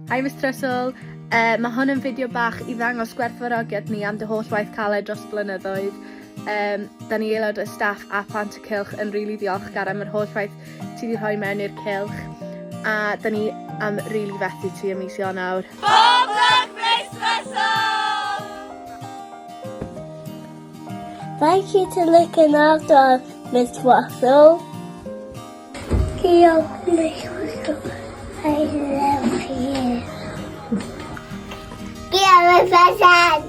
Hi Miss Trussell, uh, mae hwn yn fideo bach i ddangos gwerthfawrogiad ni am dy holl waith caled dros blynyddoedd. Um, da ni aelod y staff a plant y cylch yn rili really ddiolchgar am yr holl waith ti wedi rhoi mewn i'r cylch a da ni am rili really fethu ti ym mis Ionawr. Pob lwc Miss Russell! Thank you to looking after Miss Russell. Diolch, Miss Russell. I love you. Diolch, Russell.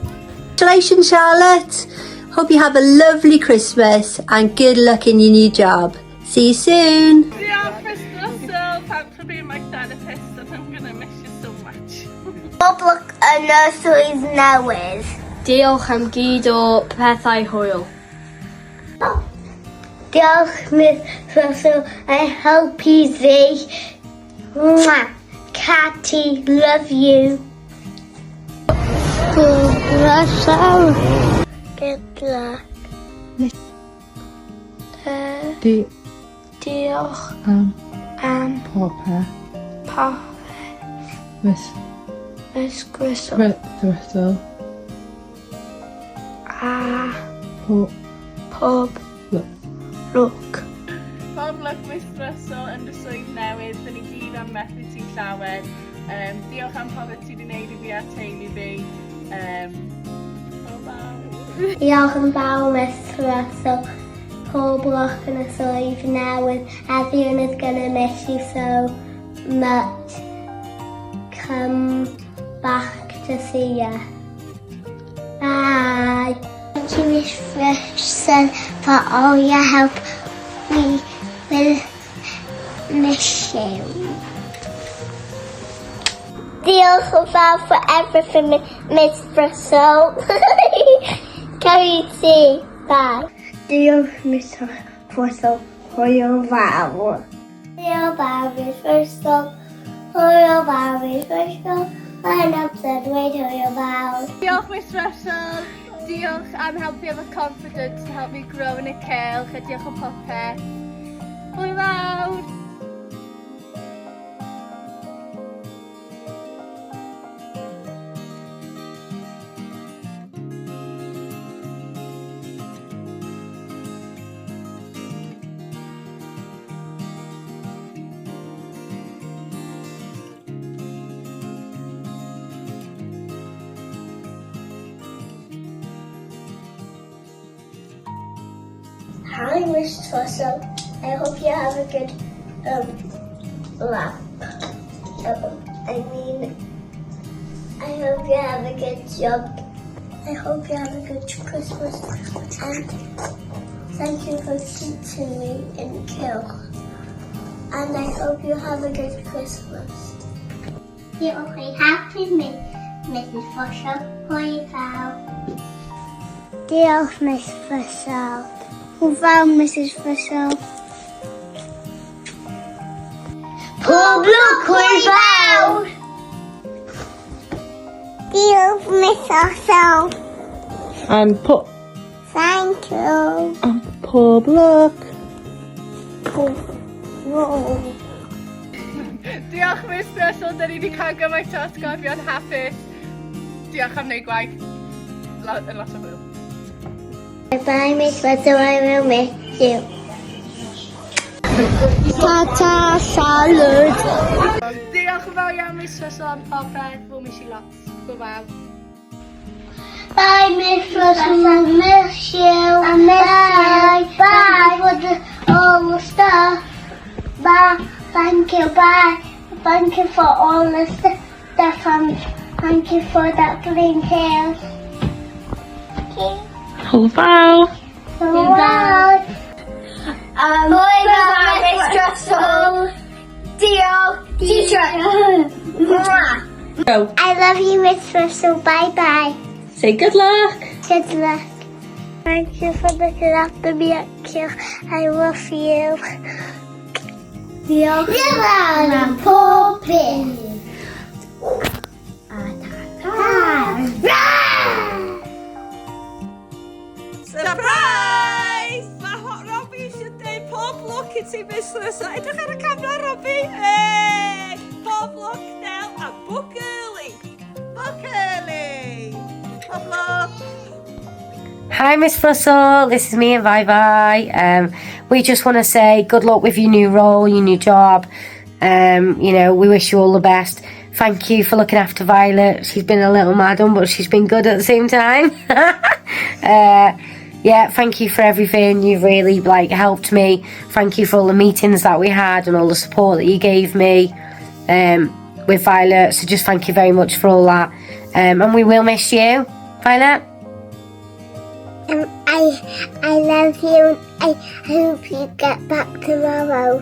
Congratulations, Charlotte. Hope you have a lovely Christmas and good luck in your new job. See you soon. Diolch Miss Russell, thanks for being my therapist and I'm gonna miss you so much. Pob lwc yn y swydd newydd. Diolch am gyd o pethau hwyl. Diolch, Miss Russell, I helpu fi. Mwah. Catty, love you. Russell. Good luck. Di Diolch am am popeth. popeth. Miss Miss Gristle. Russell. A Pob pob lwc. lwc. Pob lwc Miss Russell yn dy swydd newydd, dyn ni gyd am methu ti llawer. Um, diolch am popeth ti wedi wneud i fi a teulu fi. Um, pob fawr. Diolch yn fawr, Miss Russell. Pob lwc yn y swydd newydd. Everyone is gonna miss you so much. Come back to see ya. Bye. Thank you, Miss Russell, for all your help. We will miss you. Diolch yn fawr for everything, Miss Russell. Carry ti. Bye. Diolch, Miss Russell. Hwyl fawr. Hwyl fawr, Miss Russell. Hwyl fawr, Miss Russell. Mae'n amser dweud hwyl fawr. Diolch Miss Russell, diolch am helpu efo confidence to help me grow yn y cylch a diolch am popeth. Hwyl fawr! Hi, Miss Russell. I hope you have a good lap. I mean, I hope you have a good job. I hope you have a good Christmas and thank you for teaching me in Cylch. And I hope you have a good Christmas. Diolch i helpu mi, Mrs Russell. Hwyl fawr. Diolch, Miss Russell. Hwyl fawr, Mrs Russell. Pob lwc, hwyl fawr! Diolch, Miss Russell. And po Thank you. and pob lwc. Pob lwc. Diolch Miss Russell, dyn ni wedi cael gymaint o atgofion hapus. Diolch am wneud gwaith. Lo yn lot o hwyl. Bye, Miss Russell. I will miss you. Ta-ta, Charlotte. Diolch yn fawr iawn Miss Russell am popeth, we'll miss you lots. Hwyl fawr. Bye, Miss Russell. I miss you. I miss Bye. you. Bye. For the, all the stuff. Bye. Thank you. Bye. Thank you for all the stuff and thank you for that green hair. Okay. Hwyl fawr. Bye. Bye, Miss Russell. Diolch. Teacher. Mwah. Go. I love you, Miss Russell. Bye bye. Say good luck. Good luck. Thank you for looking after me at Cylch. I love you. Diolch. Diolch am pob peth. A ta ta. Surprise! Mae Robbie eisiau dweud pob lwc i ti, Miss Russell. Edrych ar y camera, Robbie. Hey! Pob lwc, Del. A book early. Book early. Pob lwc. Hi, Miss Thrussell. This is me and Bye Bye. We just want to say good luck with your new role, your new job. We wish you all the best. Thank you for looking after Violet. She's been a little madam, but she's been good at the same time. Yeah, thank you for everything. You've really like helped me. Thank you for all the meetings that we had and all the support that you gave me with Violet. So just thank you very much for all that. And we will miss you, Violet. I love you. I hope you get back tomorrow.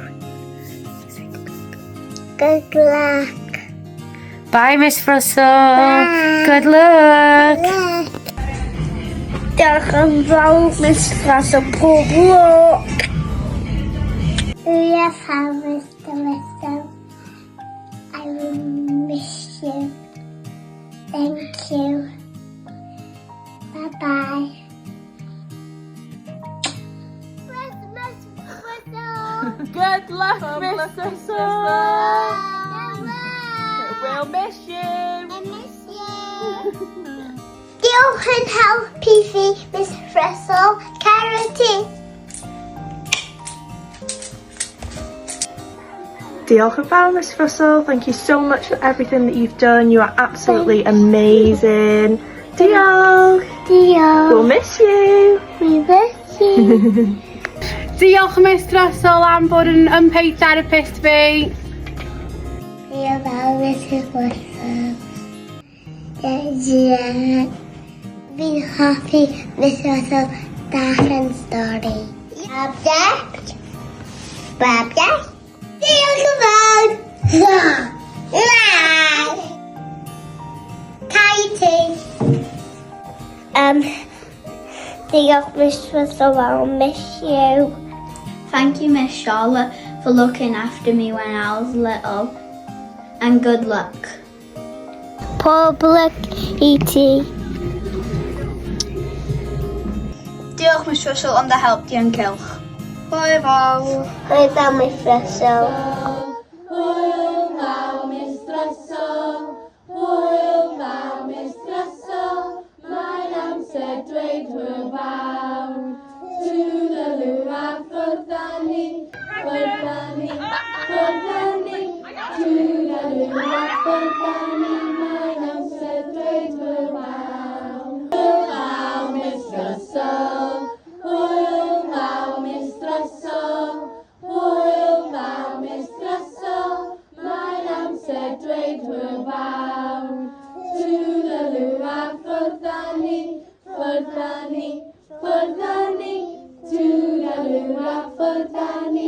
Good luck. Bye, Miss Russell. Bye. Good luck. Diolch yn fawr, Miss Russell. Pob lwc. Yes, hi, Mr. Russell. I will miss you. Thank you. Bye-bye. Christmas, Russell. Good luck, Miss Russell. Good luck. We'll miss you. I miss you. Diolch yn helpu fi, Miss Russell. Caru ti. Diolch yn fawr, Miss Russell. Thank you so much for everything that you've done. You are absolutely amazing. Diolch. Diolch. We'll miss you. We miss you. Diolch, Miss Russell, am bod yn unpaid therapist fi. Diolch fawr, Mrs. Russell. Yeah. Fi'n hoffi Miss Russell darllen stori. Babia. Babia. Diolch yn fawr. Bye. Tighty. Diolch, Miss Russell. I'll miss you. Thank you, Miss Charlotte, for looking after me when I was little. And good luck. Pob lwc i ti. Diolch, Miss Russell, am dy help di yn cylch. Hwyl fawr. Hwyl fawr, Miss Russell. Hwyl fawr, Miss Russell. Hwyl fawr, Miss Russell. Mae'n amser dweud hwyl fawr. Toodaloo a ffwrdd â ni, ffwrdd â ni, ffwrdd â ni. Toodaloo a ffwrdd â ni, mae'n amser dweud hwyl fawr. Hwyl fawr, Miss Russell. Hwyl fawr, Miss Russell. Hwyl fawr, Miss Russell. Mae'n amser dweud hwyl fawr. Toodaloo a ffwrdd â ni, ffwrdd â ni, ffwrdd â ni. Toodaloo a ffwrdd â ni.